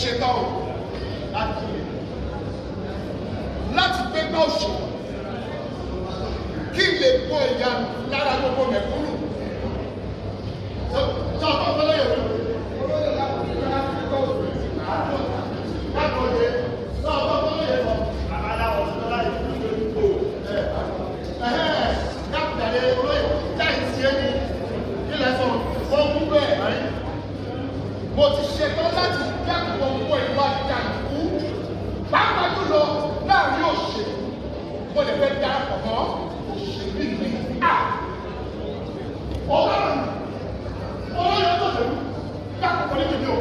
ṣetán o láti láti gbégbá òṣèlú kí n lè gbọ́ ìyanu lára gbogbo mẹ̀kúnnù. Sọ fún ọ̀pọ̀lọpọ̀ yòókù. Lákòóyè sọ fún ọ̀pọ̀lọpọ̀ yòókù. Dákùtàlẹ̀ olóyè táì sí ẹni ilẹ̀ sọ wọ́n mú bẹ́ẹ̀ rí. Mo ti ṣetán láti dẹ́kun gbogbo ìwà jàǹdùkú, pàápàá jùlọ láàrin òṣèlú. Mo lè fẹ́ darapọ̀ mọ́ òṣèlú ìlú. Ọlọ́run olóyè òṣèlú dákùn ní tèmi o.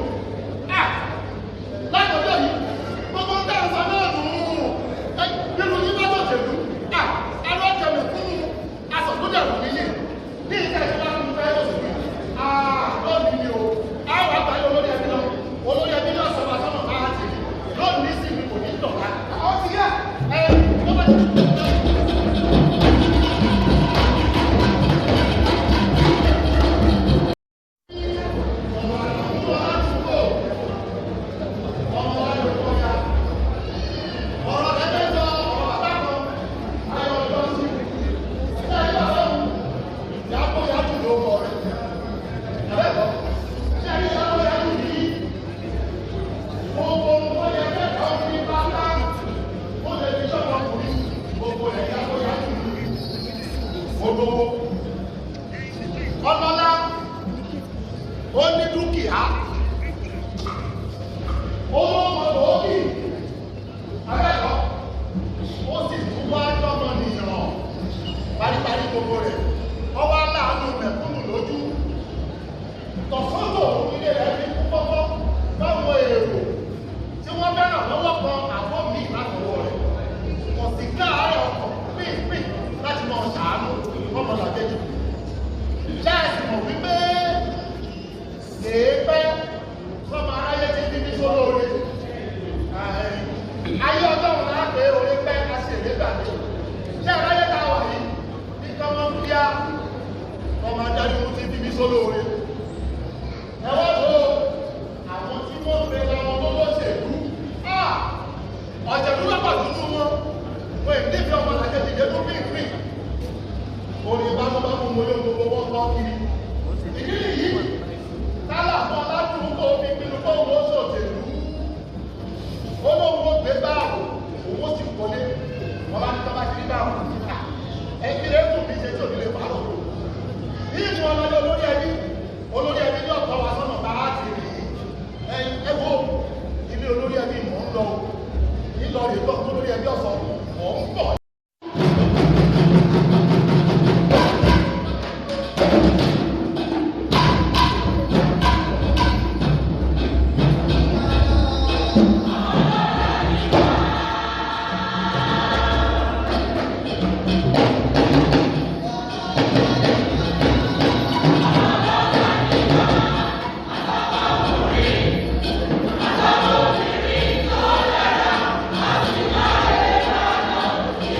Látọjọ́ yìí, gbogbo ń dáhùn sọ náà nù ún. Nínú yín bá tòṣèlú, alọ́jẹ̀mí fún asọ̀gbọ́dẹ̀rù níyì. Ní ìta ìjọba fún mi fẹ́ òṣèlú yìí. Lónìí ni o, àwọn àgbáyé olórí ẹbí lọ, olórí ẹbí náà sọ̀rọ̀ àsọ̀nà bá a ti rí. Lónìí sì ni kò ní dọ̀la. Ó ti yá, ẹ ló bá ti. Ọlọ́lá, ó ní dúkìá, ó mọ̀ lókì, abẹ́kọ̀ọ́, ó sì tún wá jọmọ nìyàn paríparí gbogbo rẹ̀, ó wá láàánú mẹ̀kúnnù lójú. Tọ̀sọ́tò ilé rẹ̀ fi kú pọ́pọ́ lọ́wọ́ èrò tí wọ́n fẹ́ràn lọ́wọ́ kan àbọ̀ míì látọwọ́ rẹ̀. Kò sì káàárẹ̀ ọkọ̀ pínpín láti máa ṣàánú ọmọlàkejì. Ṣé ẹ sì mọ̀ wípé èépẹ́ sọmọ aráyé ti bí ní sólóore? Ayé ọlọ́run náà pé oore pẹ́ a sì èrè gbàgbé. Ṣé aráyé ta wà yìí? Ní kọ́mọ ń bíá ọmọ adarí ohun ti bí ní sólóore. Ẹ wá wo àwọn tí wọ́n pe làwọn tó lóṣèlú. Ọ̀jẹ̀lú lọ́pọ̀ nínú wọn. Wọ́n èdè fi ọmọ làkejì dé tó pínpín. Orí bámúbámú mo yóò gbogbo wọn kọ́ kiri. Ìdí nìyí, tálà fún ọládùúgbò fi pinnu pé òun ó ṣòṣèlú. Ó lóun ó gbé báàrò, òun ó sì wọlé. Wọ́n bá ní tọ́ bá ti rí báàrò. Ẹbí rẹ̀ kù bí ṣe tí ò ní lè pààrọ̀. Ní ìmú ọlọ́dẹ olórí ẹbí ní ọ̀tọ̀ wa sọ́nà bá a ti rí. Ẹ wo ilé olórí ẹbí mò ń lọ o. Nílọ rè bọ̀ tó lórí ẹbí ọ̀sán mò ń bọ̀. Thank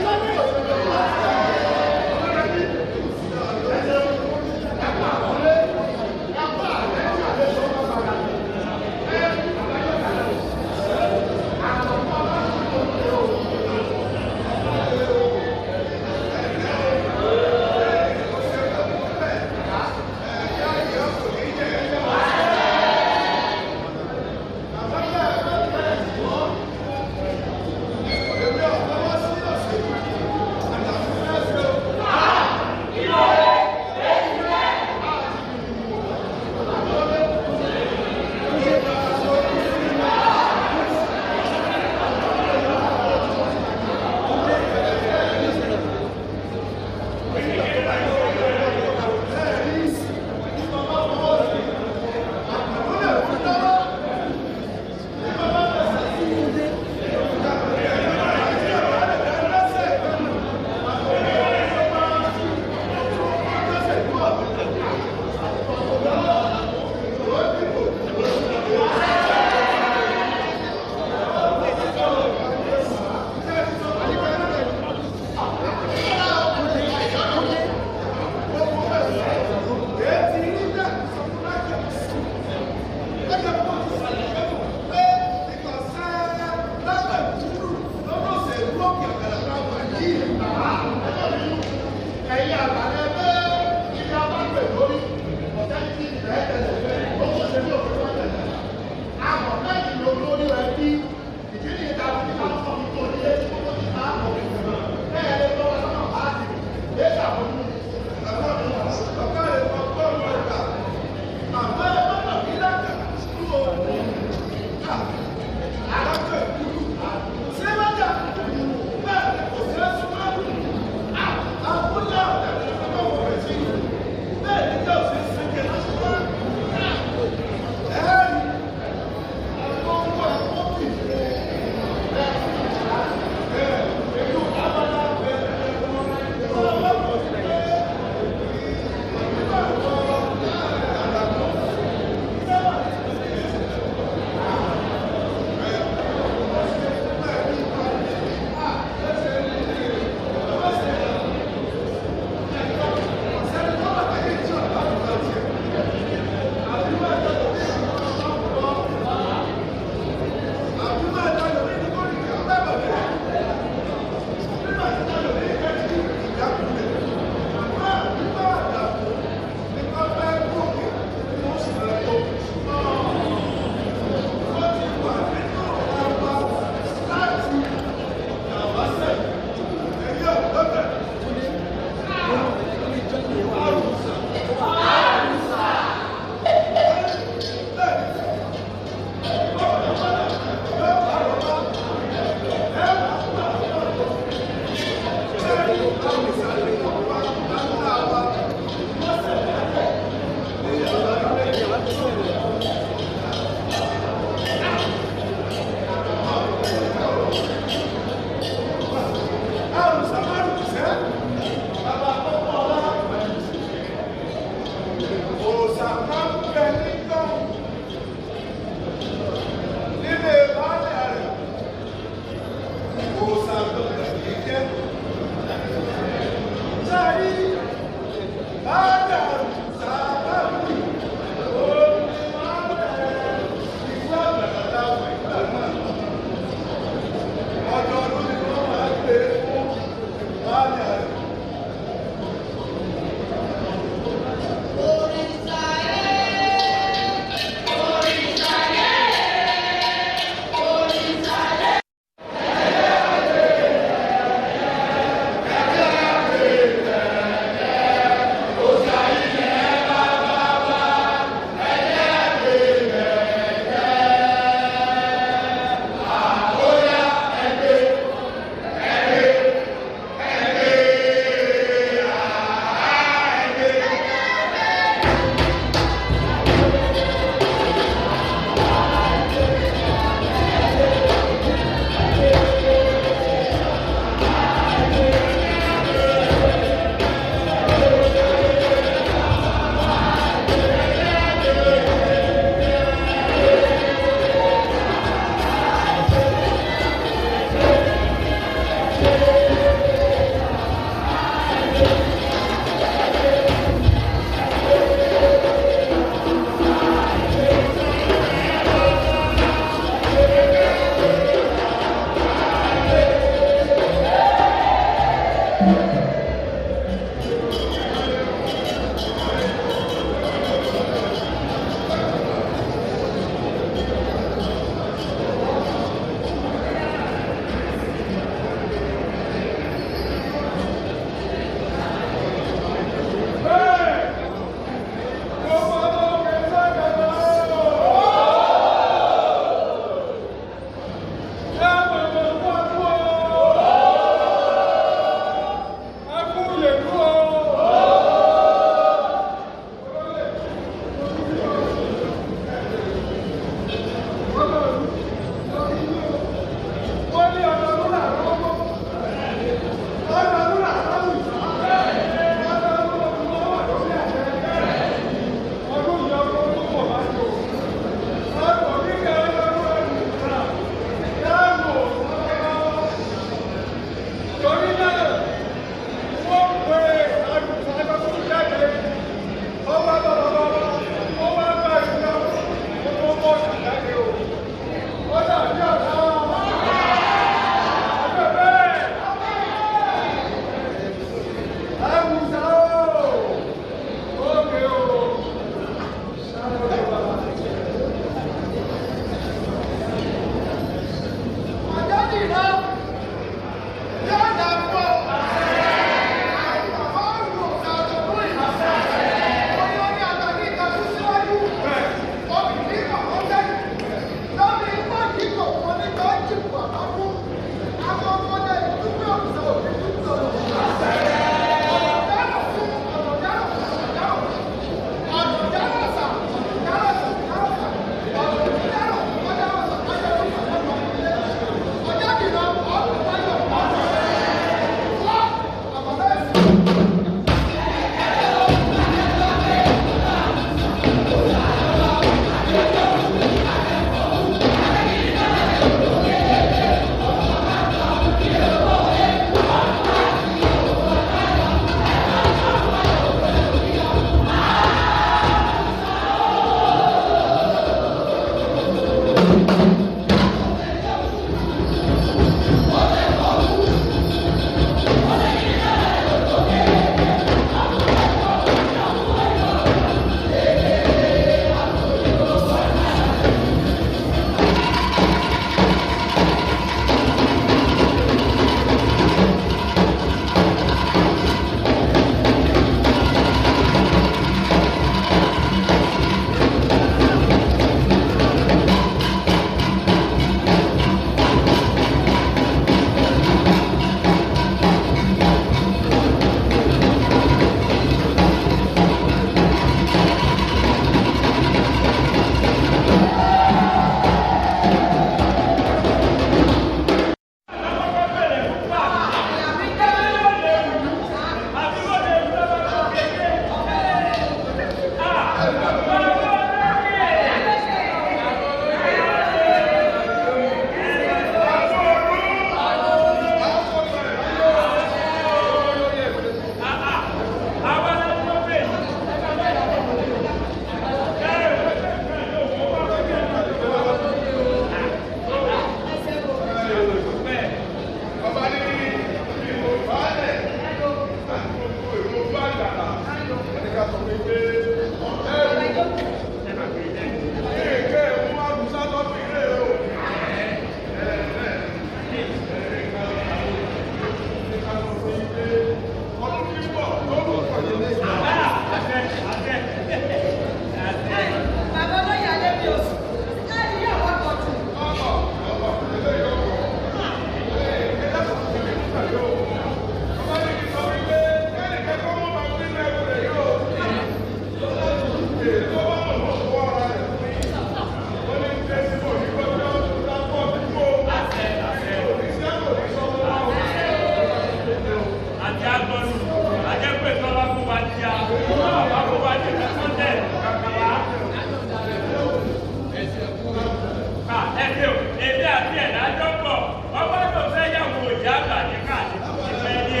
àti ẹ̀ lájọ́ pọ̀, ọgbọ́n tó fẹ́ yàwó òjì àgbà ní káàdì ìfẹ́ dé.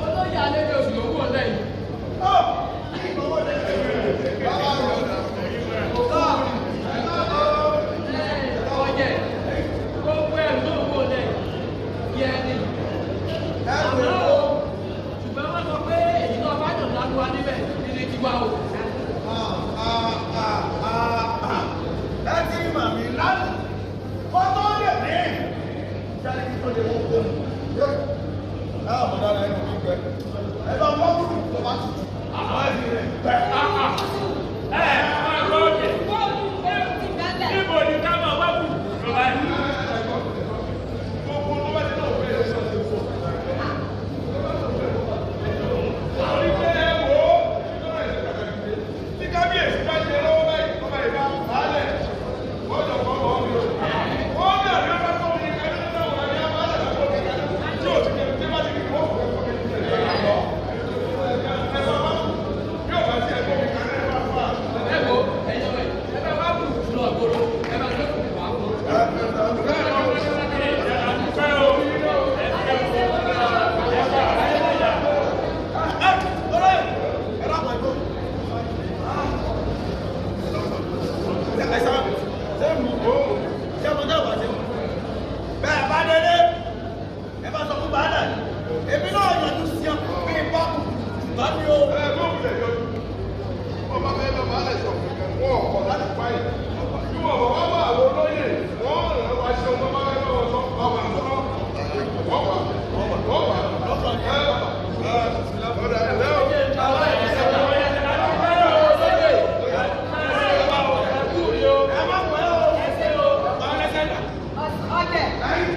Olóyè àlejò oṣù ló wọ̀ lẹ́yìn. Ọ̀jẹ̀ gbogbo ẹ̀rù tó wọ̀ lẹ́yìn yẹ ni. Àmọ́ o, ṣùgbọ́n wọ́n sọ pé èyí náà bá yàn lálùwá níbẹ̀ nílé tiwa o. Ẹ ti mà mí lánàá kó tó lè ní sáré kí tó lè wọ́n kó mu. Ẹ ọ̀ mọ̀dára ẹnu mi gbẹ. Ẹ bá wọ́n kúrú tó bá tutù. Àwọn ẹbí rẹ̀ gbẹ. Ẹ máa gbọ́ òkè. Níbo ni ká máa wá kù lọ báyìí? Gbogbo tó bá ti náà fẹ́ ṣe ṣe fún. Torí pé ẹ wò ó, tí kábíyèsí bá ṣe lọ́wọ́ báyìí, ọba ìbá baálẹ̀, wọ́n jọ kọ́ ọ́ mi o. Wọ́n náà ní ọba tó ní kábíyèsí náà wà ní abálẹ̀ tó ní kábíyèsí tí ò ti kẹ́ tí bá ti kí wọ́n fẹ́ fún mi ní ẹ̀ lọ. Ẹ sọ fún mi, yóò bá sí ẹ̀kọ́ mi kan náà wà fún wa. Ẹ wo ẹ̀yin ọmọ yìí, ẹ bá wá bù jù lọ gbòòrò, ẹ bá tó kù wá fún. Èmi náà yọjú sí ọ bí bọ́ọ̀mù ṣùgbọ́n mi ò. Ẹ bó wulẹ̀ yọjú. Wọ́n bá fẹ́ lọ baálẹ̀ sọ wọ́n ọkọ̀ láti fáyì. Bí wọ́n bá wá bá àwọn olóyè, wọ́n ràn wá ṣe ọmọ bá fẹ́ bá wọn sọ, wọ́n wà sọ. Wọ́n wà, wọ́n wà. Ẹ ọ̀dà ẹ̀ lẹ́wọ̀. Ọ̀jẹ̀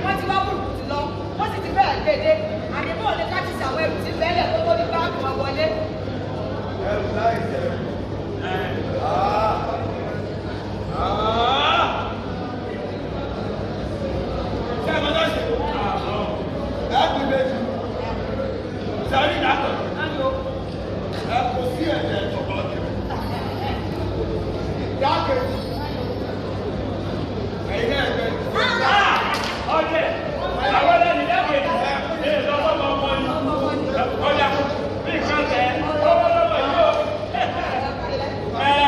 wọ́n ti wá burúkutu lọ, wọ́n sì ti bẹ́ẹ̀ gbèdé. Àdébọ̀ ní ká ti ṣàwọn ẹrù tí bẹ́ẹ̀lẹ̀ tó tó ní báàgì wọn wọlé. Ẹrù láì jẹ. Ṣé ẹ mọ́tò ṣe? Ẹ kú méjì. Ṣé ẹ ní ìdákọ̀? Ẹ kò sí ẹ̀jẹ̀ ìjọba ọ̀jẹ̀. Ìdákejì. Ẹ̀yin náà ẹgbẹ́. Ọjẹ́, àwọn ẹlẹ́ni lẹ́kẹ̀ẹ́ ní ìlọ́sọ́mọ ọmọ ni. Ọjà bí nǹkan tẹ̀, ọwọ́ lọ́wọ́ yóò. Ẹ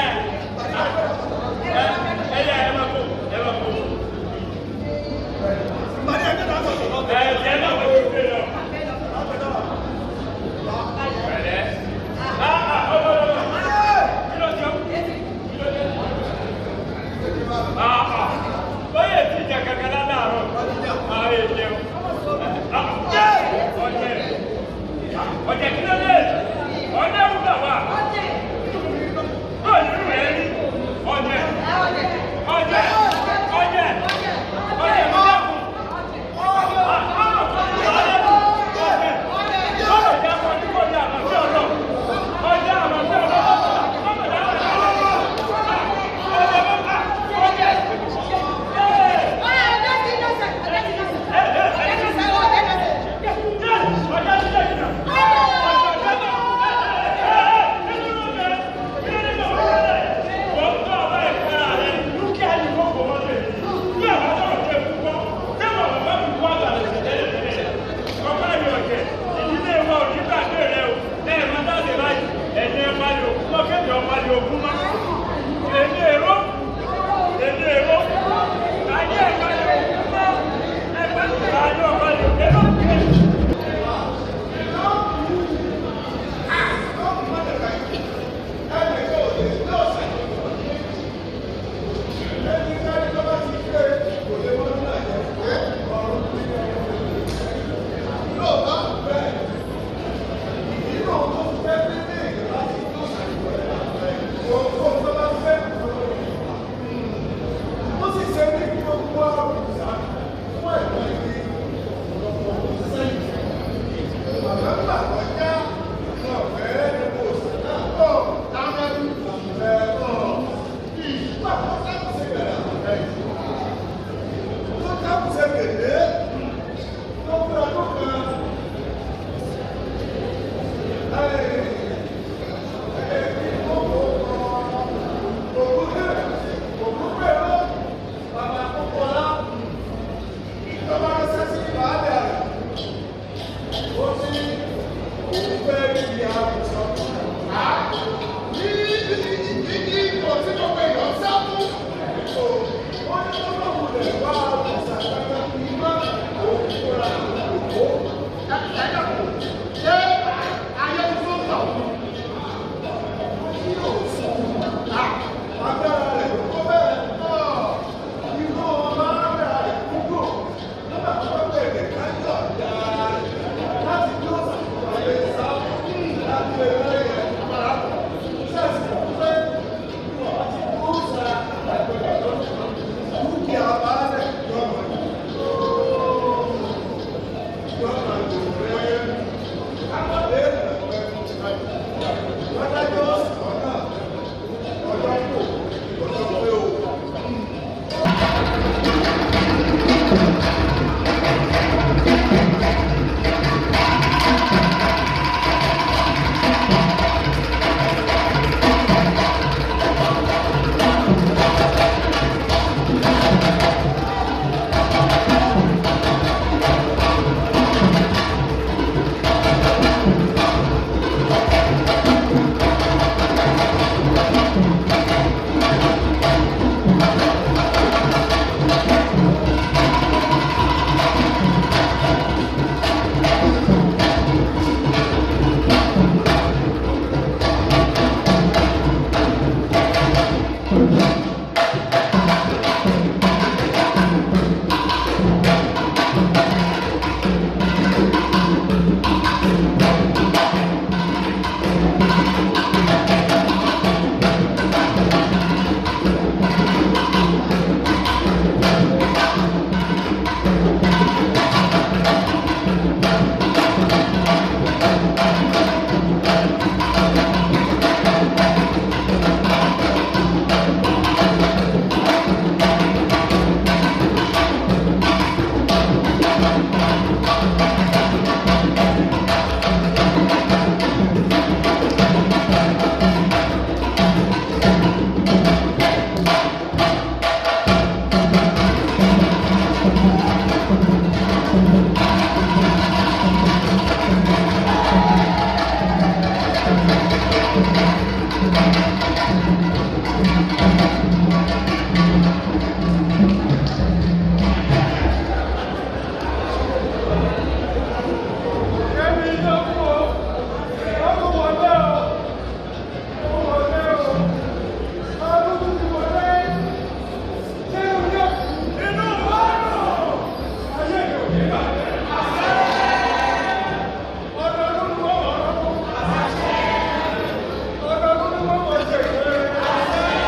Ọdọọdún ni wọ́n mọ̀ ṣe ìrere.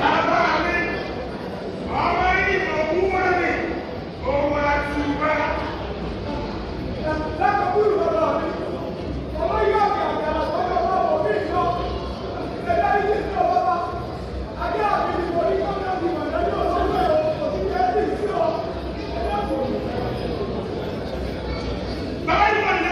Bàbá mi, ọmọ yìí kò kú wọ́n ní òun àtúbà. Bàbá yìí wọ́n ní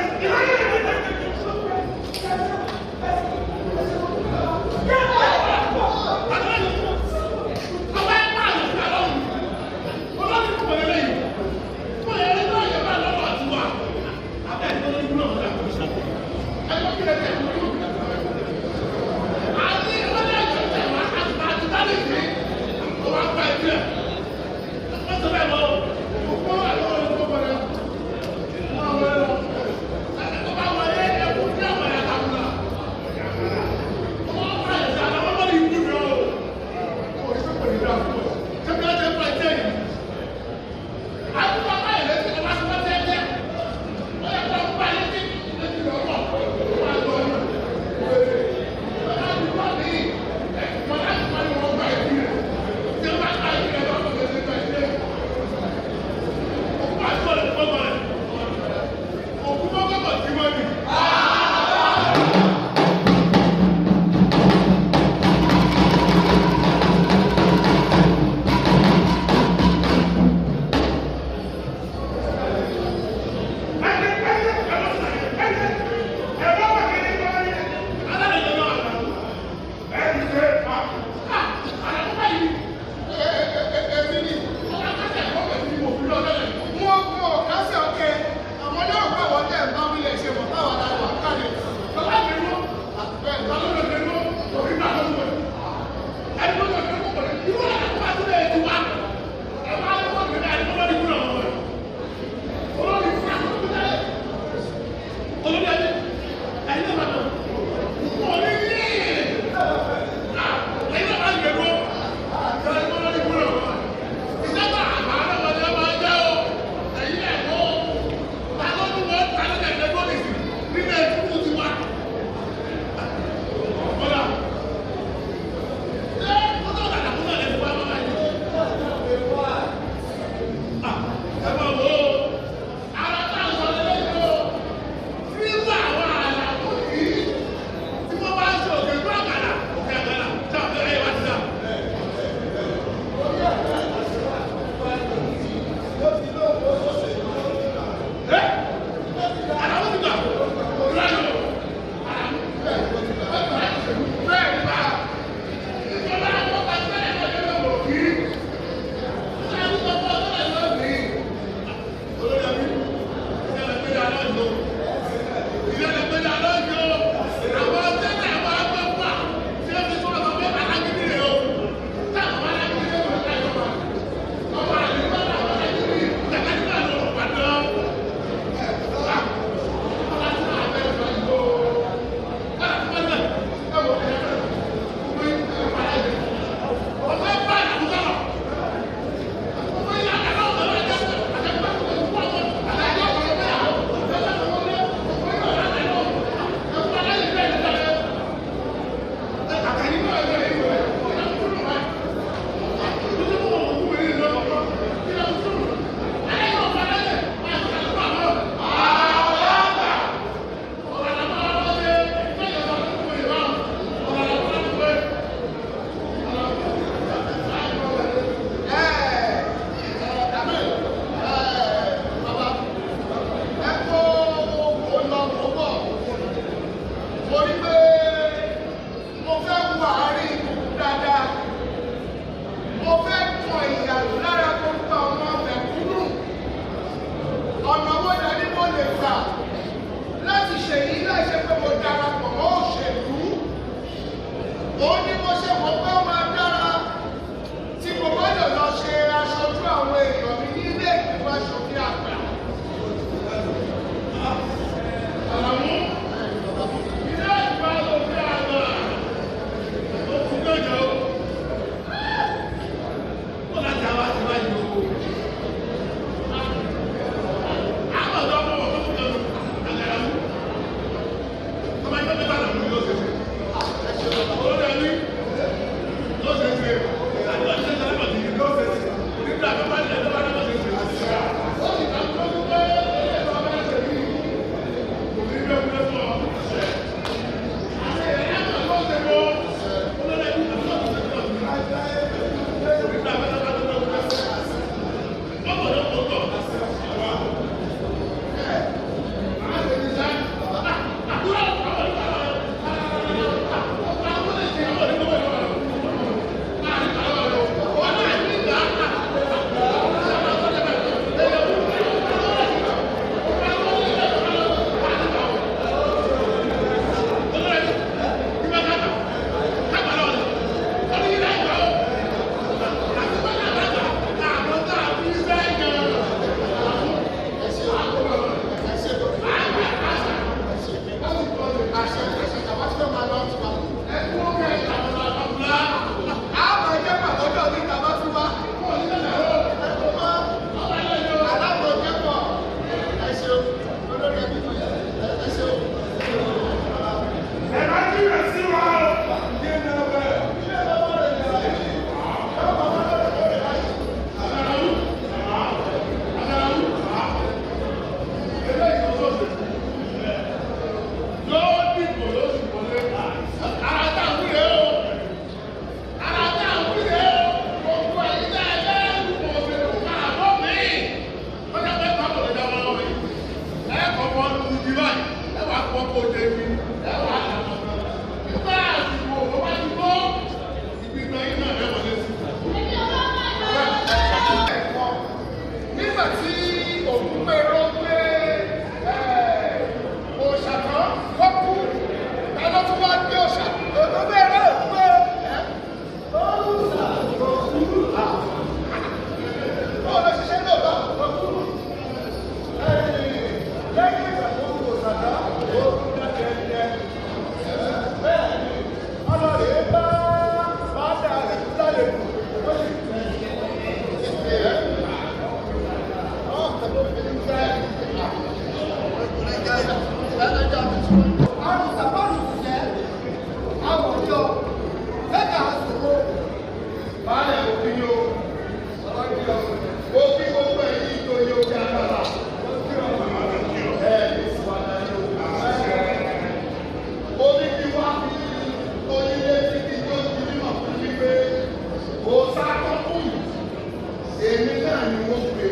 Èmi náà ni wọ́n pè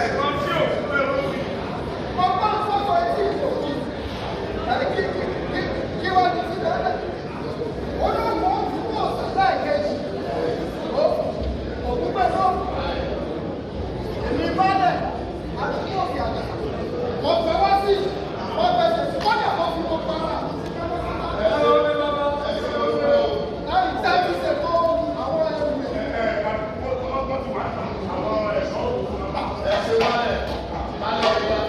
Ẹ̀gbọ́n tí ò fún ẹ lórí. Ẹ ṣe wálẹ̀ lálẹ́ ìwà.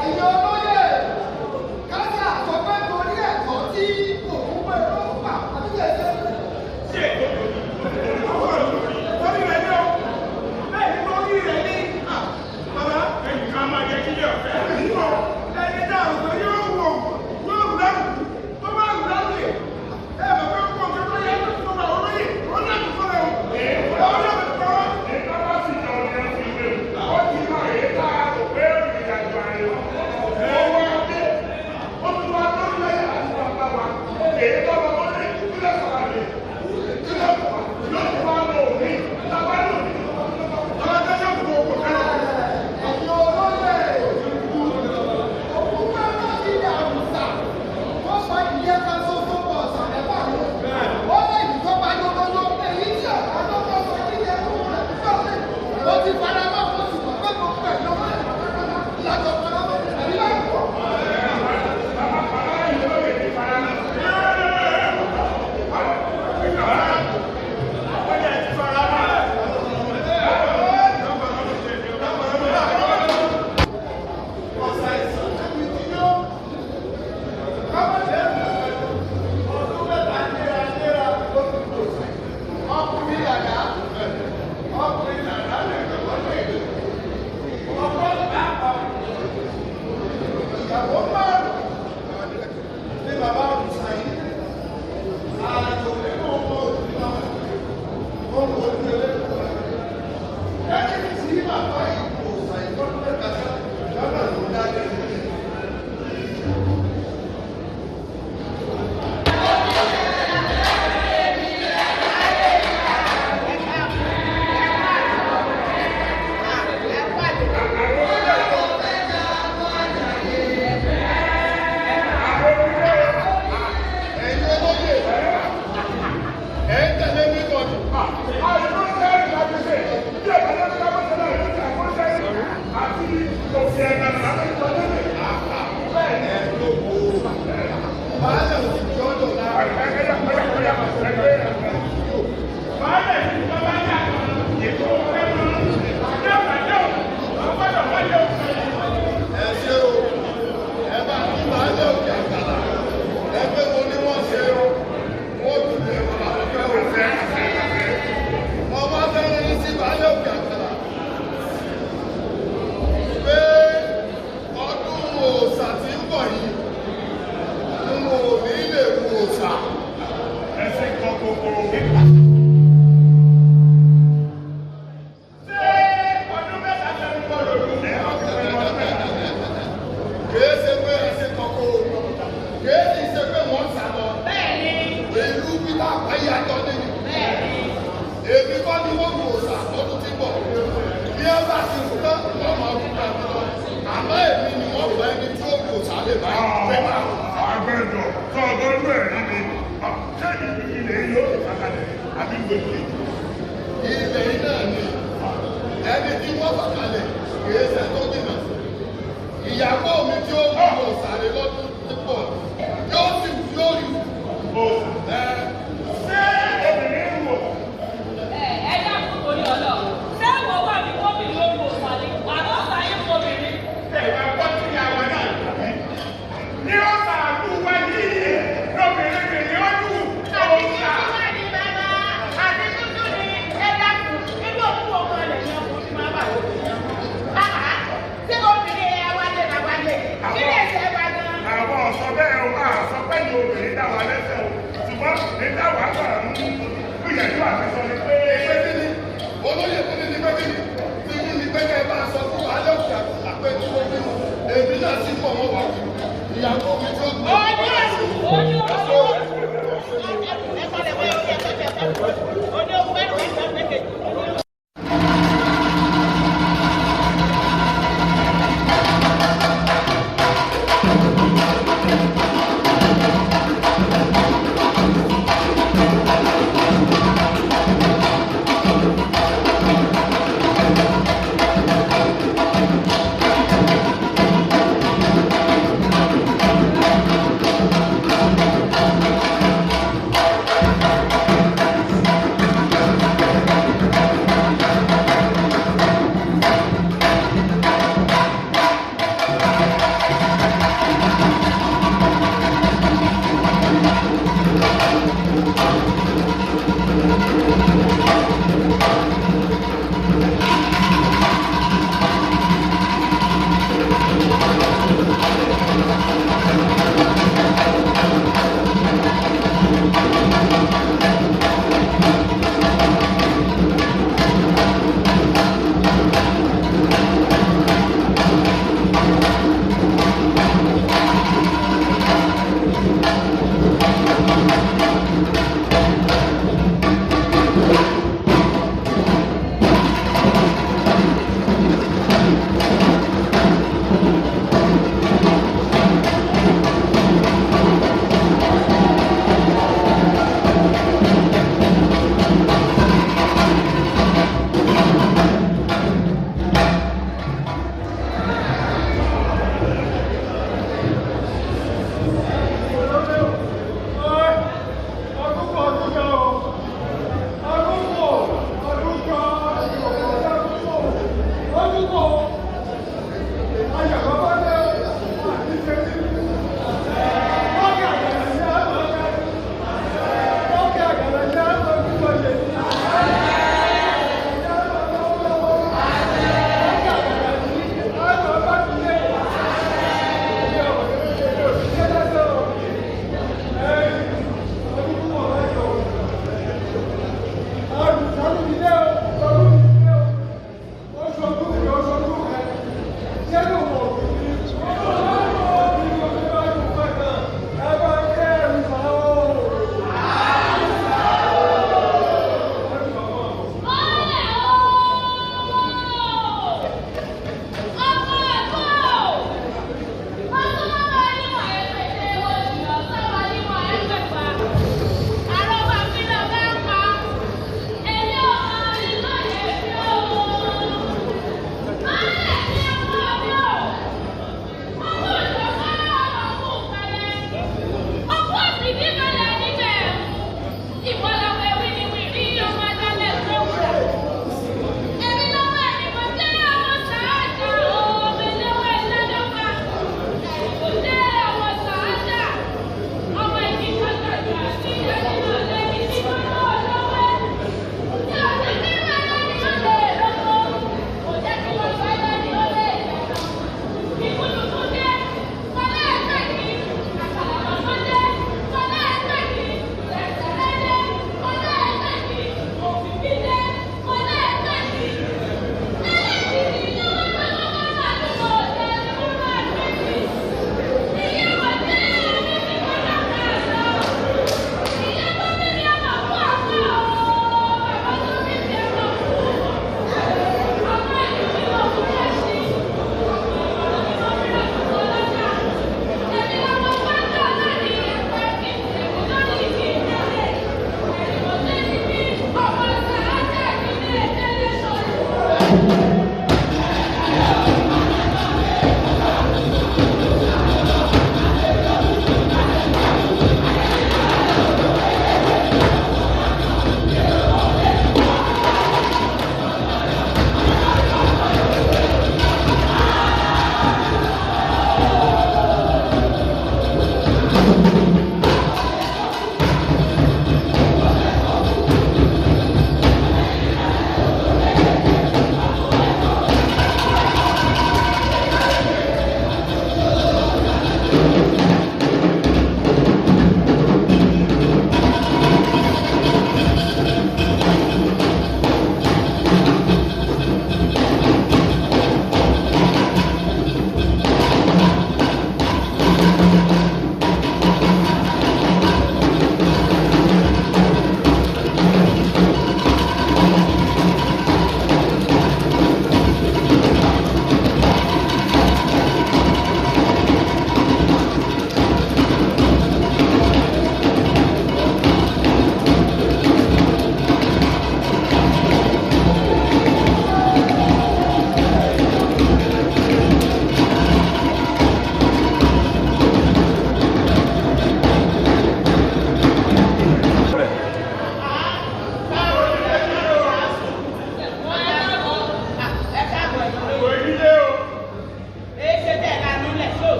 Ẹ̀yin olóyè, kájà sọ pé torí ẹ̀kọ́ tí òun pé ló ń fà àti ẹ̀jẹ̀. Ẹ̀yin olóyè, òun pé ló ti dà àwùsà, wọ́n sọ ìyẹn kan ṣoṣo pọ̀ ọ̀sán mẹ́fà ló. Ó lè yí tó bá yóyóyó, èyí tí ọ̀gá tó kọ́ sọ jíjẹ fún rẹ̀ nígbà tí ó ti fara mọ́ ó sì mọ̀ pé gbogbo ẹ̀ lọ́wọ́ ẹ̀ pátápátá lájọ fara mọ́ àbí báyìí kọ́. Ọkùnrin dàda, ọkùnrin dàda lè lọ́wọ́ lè. Ọkọ bá ìyàwó márùn-ún ní bàbá òrìṣà yìí. Ààyò nínú ọmọ òrìṣà wọn kò ní ẹlẹ́kọ̀ọ́. Lẹ́yìn tí bàbá ìkó òòṣà ìtọ́jú mẹ́ta lọ́nà tó dá lẹ́nu. Ẹ̀yin olóyè, ẹ̀ ń tẹ̀lé mi bọ̀ ni. Baálẹ̀ ò sì jọ́ dọ̀la. Ẹ ṣé o, ẹ bá kí baálẹ̀ òkè àgbàlá. Ẹ pé mo ní wọ́n ṣe o, wọ́n tún lè wọ́n bá fẹ́ o. Mo wá fẹ́ràn yín sí baálẹ̀ òkè àgbàlá. Pé ọdún òòṣà tí ń bọ̀ yìí, n ò ní lè wo òòṣà. Kìí ṣe pé ẹ ṣe kọ̀kọ́ o, kìí sì ṣe pé wọ́n ń sá lọ. Bẹ́ẹ̀ni, Ìlú Peter Àpáyé àjọ nìyí. bẹ́ẹ̀ni. Èmi kọ́ ni wọ́n wò sà lọ́dún tí ń bọ̀. Bí ẹ bá ti rù tán, wọ́n máa rù tán lọ. Àmọ́ èmi ni wọ́n wọ ẹni tí ó wò sà lè bá fẹ́ máa rù. Agbẹ́jọ́ tó ọgọ́rùn-ún ẹ̀rí ni ṣé ilẹ̀ yóò ti sàkàlẹ̀ àbí gbogbo èyí. Ilẹ̀ iná ni ẹni tí wọ́n fà kalẹ̀ kìí ṣe tó jìnnà. Ìyàwó mi tí ó wò sà lè lọ́dún tí ń bọ̀ yóò sì wù yóò rí wù. Ṣé obìnrin ń wò? Ẹ dákun torí Ọlọ́run. Ṣé ìwọ wà ní gómìnà olú òsàlẹ̀? Àbọ̀ ọ̀sà yín fún obìnrin. Ẹ máa gbọ́ tí Èmi náà sì pọ̀ mọ́ wa. Ìyàwó mi tó gbé.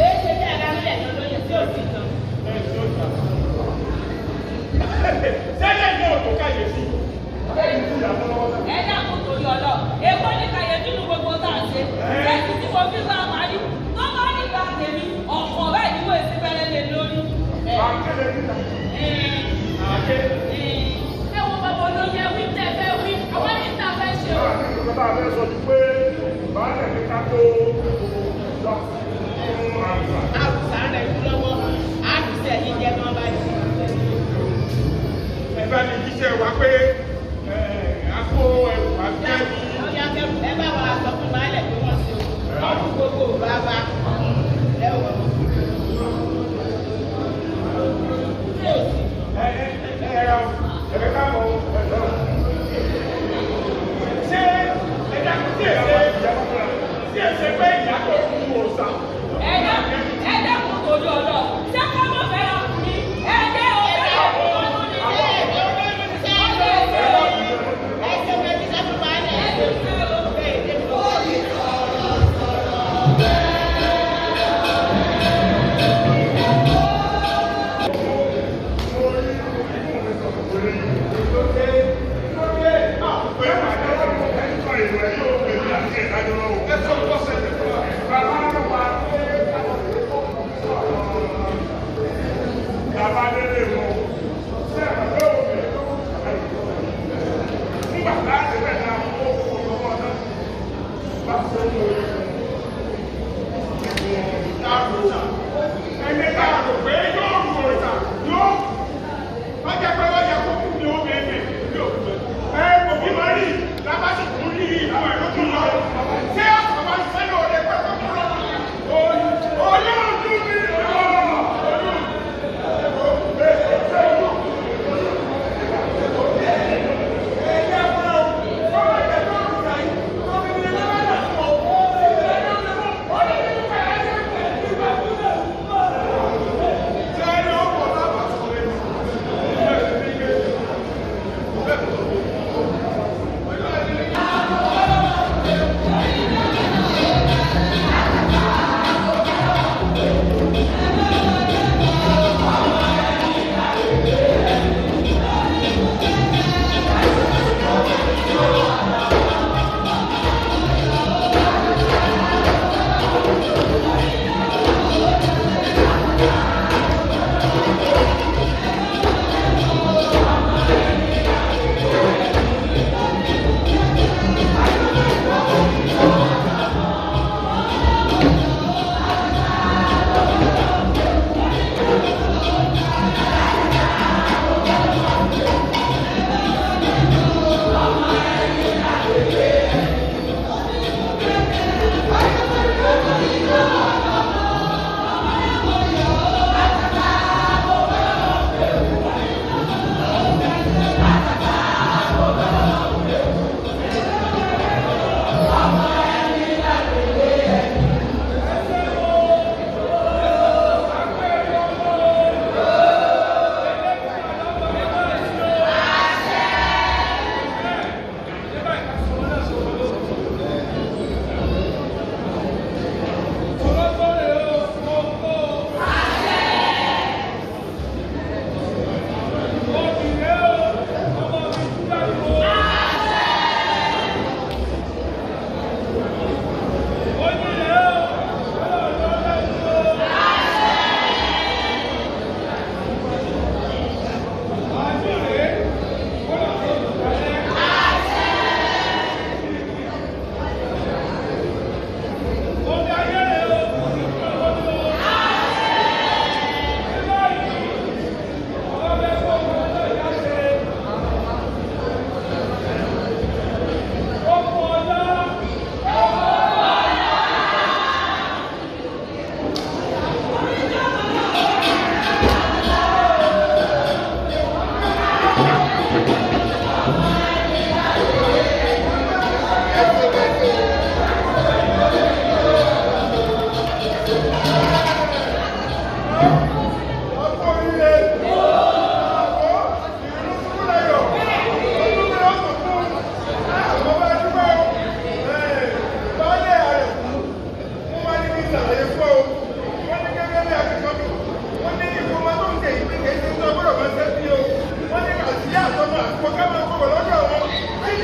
Èé ṣe bí alámílẹ̀ ní olóyè tí ò sí tán. Sẹ́lẹ̀ ní òtò káyèsí. Ẹ dákun torí ọlọ́. Èkó ní kàyéfì nínú gbogbo tá à ń ṣe. Lẹ́yìn tí mo fi bá a parí, tó bá nígbà tèmi, ọ̀pọ̀ báyìí ni wọ́n ti bẹ̀rẹ̀ lé lórí. Ẹ wo bàbá olóyè wí tẹ́ fẹ́ wí, àwọn ní ta fẹ́ ṣe o. Àrùsà rẹ̀ kú lọ́wọ́, á fi sẹ́yìn jẹ́ bí wọ́n bá jí. Ẹ bá ní jíṣẹ́ wa pé a kó ẹrù wá jẹ́ bí. Ẹ bá wa sọ fún baálẹ̀ pé wọ́n ṣe o. Wọ́n kú gbogbo bàbá. Ẹ wọ̀ ọ́. Ẹ ẹ ra ẹ káàbọ̀ ṣé ẹ dákun tí ẹ ṣe tí ẹ ṣe pé ìyá tó kú òòṣà. Ẹ dákun torí ọlọ́. Ṣé ká mọ̀ fẹ́ràn mi? Ẹ jẹ́ òun ọdún ni. Ẹ ṣe fẹ́ jíṣẹ́ fún baálẹ̀. Ẹni tá a rò pé yóò rú òòṣà yóò wọ́n jẹ́ pé wọ́n yẹ kó kú ní omi ẹ̀mí ní òkú ẹ̀. Ẹ kò bí wọ́n rí lábàṣì tún rí ìlú ẹ̀ ló tún lọ. Ṣé ọ̀sán wa ń fẹ́ lóore pé kó tún lọ? Oyún ojú mi oyún.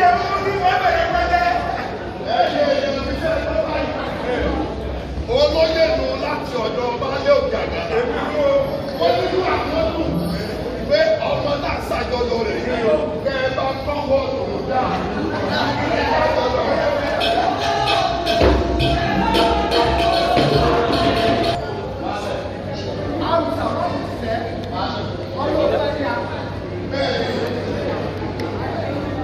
jẹ fún mi wọ́n bẹ̀rẹ̀ pẹ́jẹ́. Ẹ̀yin èèyàn mi fẹ́ gbọ́ báyìí. Olóyè nù láti ọ̀dọ̀ Baálé Òkè Àgàlà. Ó nínú àwọn dùn pé ọmọ náà ṣàjọyọ̀ rẹ̀ yìí o. Kẹ́ ẹ bá kọ́wọ́ tòun dáa. Àrùsà wọn kò fẹ́ ọlọ́fẹ́ ni a. Bẹ́ẹ̀ni,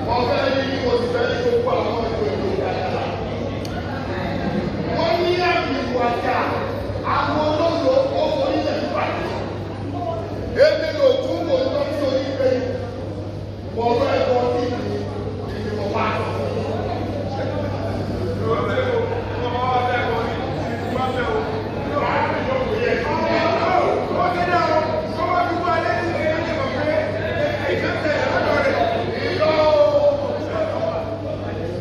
mo fẹ́ ní kí mo sì fẹ́ ní gbogbo àwọn ìlú Òkè Àgàlà. Wọ́n ní àmì ìwàjà àwọn olóyò ó forílẹ̀ pàdé. Èmi lò kú mò ń lọ sí orí pé mo fẹ́ bọ́ sí ìlú ìdìbò wa.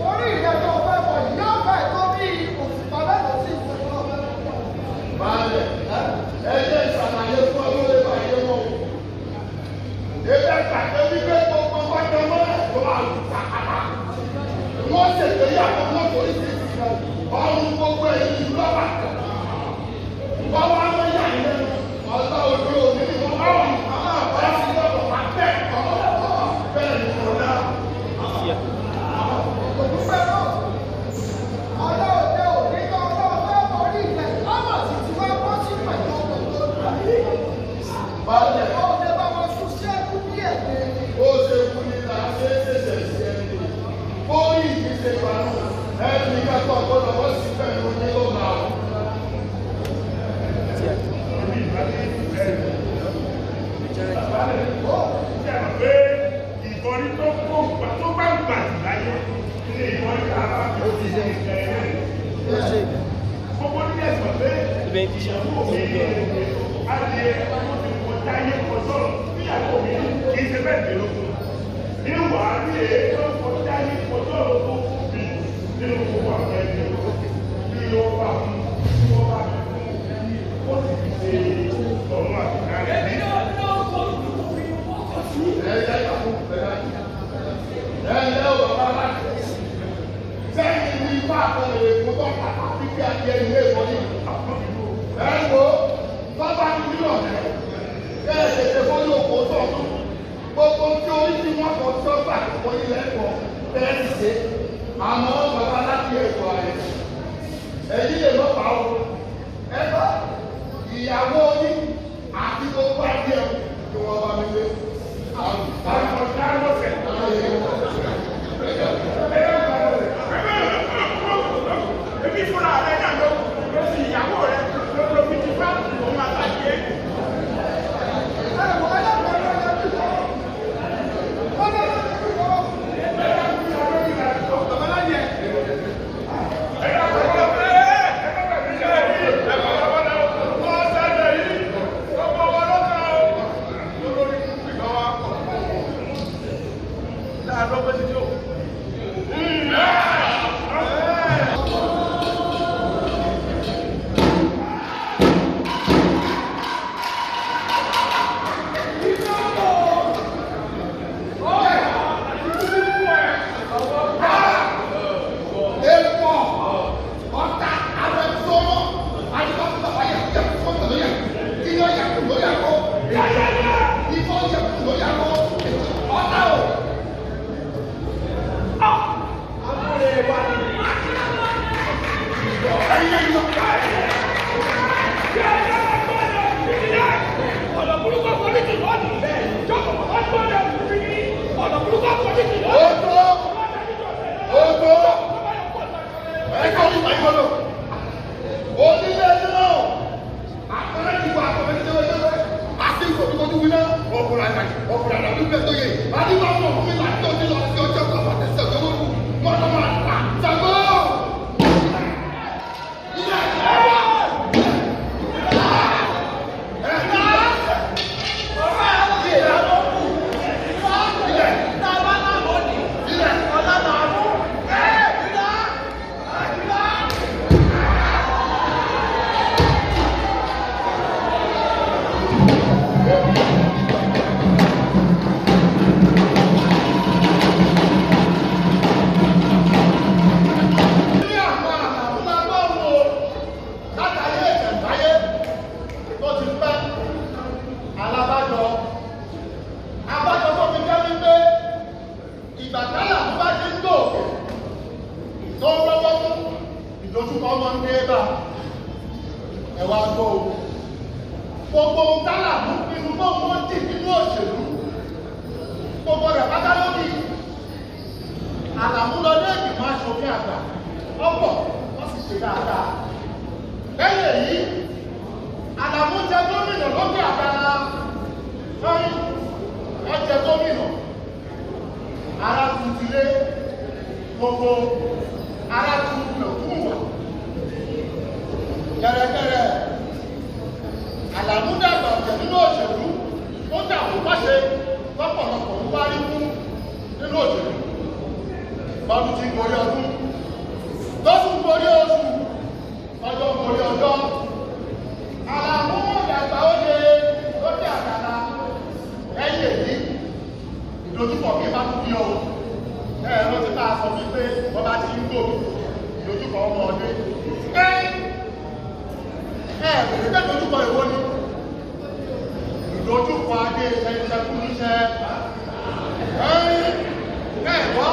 Orí ìrẹ́jọ́ fẹ́ bọ̀ yìí yóò fẹ́ tó bí òṣùpá mẹ́lòó sí ìṣẹ̀lẹ̀ ọ̀fẹ́. Baálẹ̀, ẹ jẹ́ ìṣàlàyé fún ọdún lè bá yé wọn. Ebi àgbàdo wípé gbogbo wájú mọ́ ẹ̀kọ́ àlùfáà. Wọ́n ṣègbéyàwó wọn kò ní sí ọrùn gbogbo ẹ̀yìn ìlú lọ́wọ́. Wọ́n wá mọ́ yà ní lẹ́nu. Ọ̀la òde òní ni wọ́n bá wà. Ẹ sì gbọ́dọ̀ wá bẹ́ẹ̀ kọ́. Bẹ́ẹ̀ ni mo dá. Òdúpẹ́ náà. Ọlọ́ọ̀dẹ òní tó ọlọ́ọ̀fẹ́ orí ìtẹ̀ ọmọ sì ti wá bọ́ sí pẹ̀lú ọ̀dọ́. Baálẹ̀, Ọ̀dẹ bá wọn sún sí ẹkú bí ẹ̀gbẹ́. ó ṣe kú ní la ṣe é ṣẹ̀ṣẹ̀ sí ẹni. Bóyí mi ṣe gbanú, ẹni kẹ́kọ̀ọ́ gbọ́dọ̀ wọ́n sì pẹ̀lú ní lọ́la o. Ìbọn tó kó tó bá gbà láyé ní ìbọn tí a bá fi ṣe ìṣẹ̀lẹ̀. Gbogbo nílẹ̀ sọ pé ìyàwó mi adìẹ tó ti kọjá ayé kọjọ́ níyàwó mi kì í ṣe bẹ́ẹ̀ dé lóko. Ìwà rí èyí tó kọjá ayé kọjọ́ ló tó fún mi nínú gbogbo àwọn ẹni bí ó bá mú tí wọ́n bá fi fún ó sì fi ṣe ọ̀run àtìká rẹ̀ ní. Sẹ́yìn ní ipá àkọlẹ̀ èkó tó pàtàkì kí adìẹ ilé ìwọlé. Ẹ wo bábá mi nílò rẹ̀ kẹ́ ẹ tètè bọ́ yóò kó sọ̀tún. Gbogbo tí orí tí wọ́n kọ tí ó gbà kó ilẹ̀ ẹ̀kọ́ bẹ́ẹ̀ ti ṣe. Àmọ́ bàbá láti ẹ̀kọ́ rẹ̀. Ẹ̀yin lè lọ́ pa o. Ẹ bá ìyàwó yín àti gbogbo adìẹ kí wọ́n bá mi lé. Ọ̀dà lọ́sẹ̀. Ebi fúnra rẹ̀ náà ló fi ìyàwó rẹ̀ ló fi ti bá òun àtàkì ẹ̀. Ẹ̀wọ̀n ẹlẹ́gbẹ̀ẹ́ ló yẹ kí wọ́n. Wọ́n lé lórí ìwọ́n. Ìdojúkọ máa ń dé bá ẹ wá gbọ́ o. Gbogbo ohun tálà mú pinnu mọ́ wọn dì nínú òṣèlú. Gbogbo rẹ̀ pátá lórí. Àlàmú lọ lé ìgbìmọ̀ aṣòfin àgbà. Ọ̀pọ̀ wọ́n sì ṣe dáadáa. Lẹ́yìn èyí, Àlàmú jẹ gómìnà lókè àgbàlá. Lọ́yìn, wọ́n jẹ gómìnà. Ara tún ti lé gbogbo ara tún lò fún wa. Gẹ̀rẹ́gẹ̀rẹ́, Àlàmú dàgbà ọ̀jẹ̀ nínú òṣèlú, ó dàbò pàṣẹ lọ́pọ̀lọpọ̀ ń wárí fún nínú òṣèlú. Bọ́dún ti gorí ọdún, lọ́sùn gorí oṣù, ọjọ́ gorí ọjọ́. Àlàmú dàgbà ó lé lókè àgbàlá. Lẹ́yìn èyí, ìdojúkọ mi bá tún bí o. Ẹ rántí bá a sọ wípé wọ́n bá ti ń gòkè ìdojúkọ ọmọ ọdẹ. Ẹ ẹ bèrè pé ìdojúkọ èwo ni? Ìdojúkọ adé ṣẹṣẹkú níṣẹ́. Ẹ ẹ gbọ́,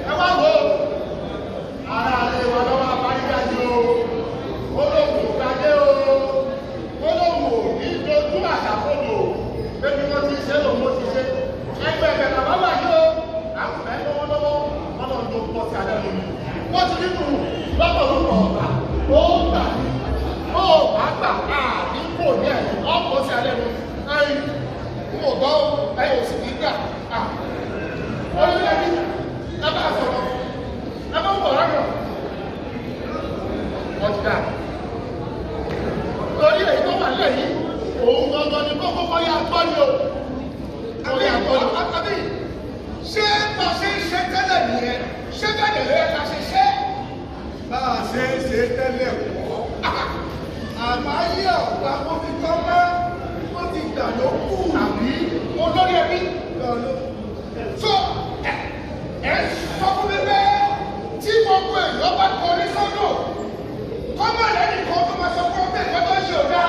ẹ wá wò ó. Ara ilé wa lọ́wọ́ abáríjáde o. Ó lóun ò gbadé o. Ó lóun ò ní dojú àṣàkóso. Pé bí wọ́n ti ṣe lòun ó ti ṣe. Ẹgbẹ́ ẹgbẹ́ bàbá wà yìí o. À ń fẹ́ lọ́wọ́lọ́wọ́. Wọ́n lọ tó pọ̀ sí alẹ́ lónìí. Wọ́n ti nínú lọ́pọ̀lọpọ̀ ọ̀gbà. Ó gbà ní. Ó bá gbà àbí kò ní ẹ̀yìn. Ọ̀pọ̀ sí alẹ́ lónìí. Ẹyin, n ò gbọ́ ẹyin ò sì ní gbà. Ó ní ẹni, ẹ bá sọ̀rọ̀. Ẹ bá ń bọ̀ lọ́nà. Ọ̀dà. Torí èyí tó wà nílẹ̀ yìí, òun gangan ni kókó kọ́ yá gbọ́ ni o. Kọ́ yá gbọ́ ni. Àbí ṣé bá ṣe ń ṣe tẹ́lẹ̀ nìyẹn? Ṣé bẹ́ẹ̀ lè ká ṣe ṣe? Bá a ṣe ń ṣe tẹ́lẹ̀ kọ́. Àbáyé ọ̀gá mo fi tọ́ mọ́, ó ti gbà ló kù. Àbí Olórí ẹbí. So ẹ sọ fún mi pé tí gbogbo èèyàn bá kọrí sọ́dọ̀, kọ́mọ̀ lẹ́yìn kan tó máa sọ fún ọ pé nǹkan tó ń ṣe ò dáa.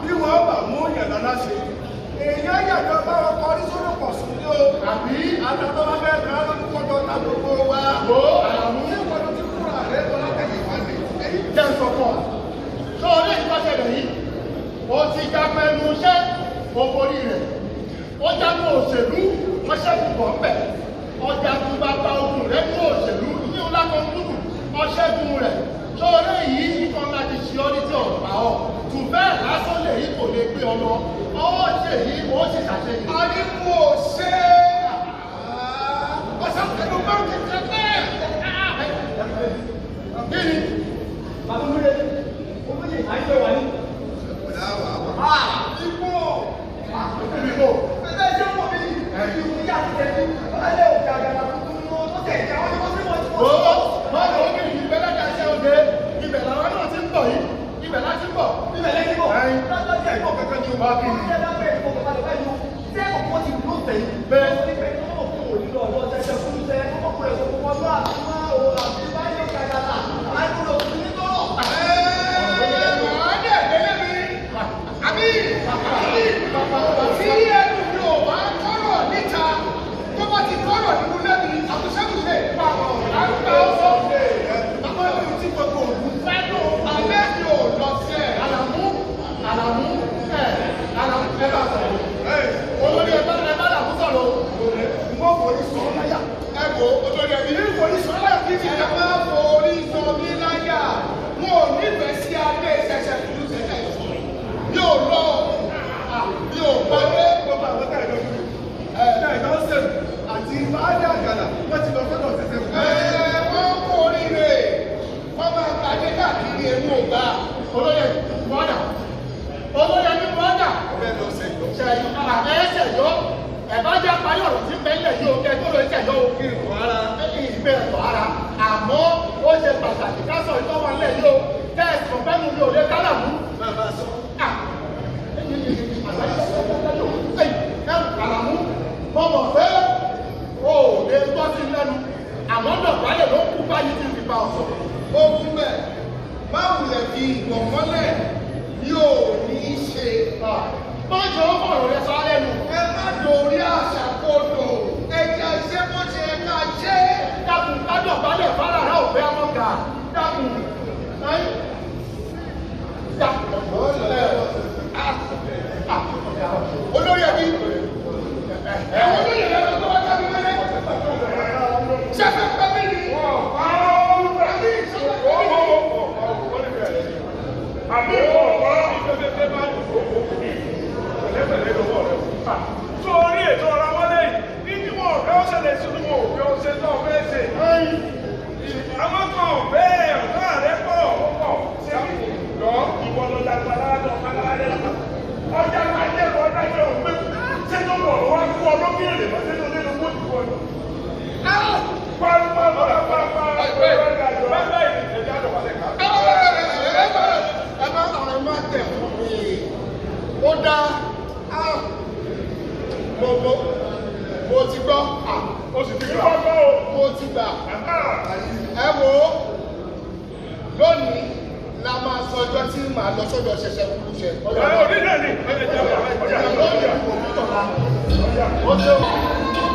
Bí wọ́n bá mú yàn lọ́la ṣe, èèyàn yàtọ̀ bá wọn kọrí sọ́dọ̀ pọ̀ sí ní o. Àbí Àtàtọ́ bá fẹ́ kàn án lójú kọ́tọ̀ ta gbogbo wa. wo Àlàmú Ṣé ìwọ ló ti kúrò àrẹ lọ látẹ̀yìn wá ní? jẹ́ ń sọ fún ọ. Sọ orí ìtọ́sẹ̀lẹ̀ yìí, ó ti já pẹ̀lú iṣẹ́ òkòrí rẹ̀. Ó jagun òṣèlú, wọ́n ṣẹ́gun bọ̀ ńbẹ̀. Ọ̀jagun bàbá ogun rẹ̀ ní òṣèlú ní ọlákọ̀ọ́kùnrin, ọ̀ṣẹ́gun rẹ̀. Sọ orí yìí nǹkan láti ṣe ọ́ ní tí ọ̀pá ọ̀. Tù bẹ́ẹ̀ lásán lè yí kò lè gbé ọ lọ. Ọwọ́ ṣe yìí, ó sì ṣàṣeyìn. Àdínkù ò ṣe é. Ọ̀sán pẹ̀lú báńkì kẹ́kẹ́. Kí ni? Bàbá mi rẹ̀, ó méjì àyíkẹ́ wà ní. Ikú Ìbò. Bẹ́ẹ̀ ṣe ń wọ̀ mí, ìyá àti tẹ̀lé, ọlọ́lẹ̀ òkè àgàlà tuntun ní wọ́n tó tẹ̀ ìjà wọn ni wọ́n sì wọ́n ti Ó wọ́n. wọ́n lọ kí ni ìbẹ̀ láti àṣẹ òde. Ibẹ̀ làwọn náà ti ń bọ̀ yìí. Ibẹ̀ láti ń bọ̀. Ibẹ̀ lẹ́yìn bọ̀, Ẹyin. lọ́jọ́ ìbọ̀ kankan ni o. Wá kí ni? Wọ́n ti dábẹ́ ìfọkànbalẹ̀ báyìí o. Ṣé ọ̀pọ̀ ti dúró tẹ̀yìn? Bẹ́ẹ̀. Wọ́n ti pẹ́ kọ́mọ̀ fún òní lọ ọ̀dọ́ ṣẹṣẹ fún iṣẹ́ kọ́mọ̀ fún ẹ̀sọ́ fún ọdún àti máa o àti báyọ̀ kàkàlà. Àìkúrò sí ní tọ́rọ̀. Màá dẹ̀ délé mi. Àbí tí ẹnu mi ò bá tọ́rọ̀ níta, tó bá ti tọ́rọ̀ nínú lẹ́bi, àbùsẹ́bùsẹ̀ à ń gba ọ̀sọ̀. Bàbá mi ti gbogbo òru fẹ́dùn, alẹ́ mi ò lọ sí ẹ̀. Àlàmú, Àlàmú, ẹ̀, Àlàmú ẹ bá sọ̀rọ̀. Olórí ẹ bá ẹ bá Àlàmú sọ̀rọ̀ o. Mo forí sọ ọ́ láyà. Ẹ wo olórí ẹbí. Èmi forí sọ ọ́ láyà kí ni Ẹ máa forí sọ mí láyà. Wọn ò nífẹ̀ẹ́ sí adé ṣẹ̀ṣẹ̀ kúrú ṣẹ̀ṣẹ̀. Mi ò lọ, mi ò gbadé. Gbogbo àwọn tẹ̀lé lójú. Ẹ̀ ẹ̀ lọ́sẹ̀ àti Báálé Àgàlà wọ́n ti lọ sọ́dọ̀ ṣẹ̀ṣẹ̀ fún Ẹ wọ́n kú oríire. Wọ́n máa gbadé káàkiri èmi ò gbà. Olórí bọ́dà. Olórí ẹbí bọ́dà. Ọbẹ̀ lọ sẹ̀yọ́. Ṣẹ̀yìn ẹ̀ ṣẹ̀yọ́. Ẹ̀ bá jẹ́ parí ọ̀rọ̀ tí ń bẹ nílẹ̀ yìí o, kẹ́ tó lọ ṣẹ̀yọ́ o. Kí n kọ́ ara. Ìgbẹ́ ẹ̀tọ́ ara. Àmọ́ ó ṣe pàtàkì ká sọ ìtọ́wọ́ nílẹ̀ yìí o. Kẹ́ẹ̀sì ọ̀fẹ́nu mi ò lè kálàmú. Bàbá sọ. Àlàmú, mo mọ̀ pé o ò lè gbọ́ sí lẹ́nu, àmọ́ dọ̀bálẹ̀ ló kú báyìí tí fi bá ọ sọ̀rọ̀. Ó kú bẹ́ẹ̀. Má wulẹ̀ fi ìgbọ̀nmọ́lẹ̀ yóò ní í ṣe. Má jẹ́ ó fọ̀rọ̀ rẹ sọ lẹ́nu. Ẹ má dorí àṣà kodò. Ẹ jẹ́ ṣé bó ṣe ká ṣe. Dákun ká dọ̀bálẹ̀ fárara òfé amọ̀gà. Dákun. ṣẹlẹ̀ sínú òfin ọ̀sẹ̀ tó fẹ́ ṣe. Àwọn kan ò bẹ́ẹ̀ ọ̀tá rẹ̀ pọ̀ ó pọ̀. Ṣé lọ ìwọ lọ dàgbà ládọ̀ kálárẹ̀ ọjà máa jẹ́ ọjà jẹ́ òun pé ṣé tó bọ̀ wá kú ọ lókèrè mọ́ sínú nínú kó ti wọ̀ ni. Ẹ má ọ̀rẹ́ má tẹ̀ fún mi. Ó dá mo ti gbọ́. O sì ti gbọ́ gbọ́ o. Mo ti gbà. Ẹ wo lónìí la máa sọ ọjọ́ tí màá lọ sọ́dọ̀ ṣẹ̀ṣẹ̀ kúrú ṣẹ. Ẹ òní náà ni. Lónìí kò ní tọ̀la. Ó ṣe wọ́n.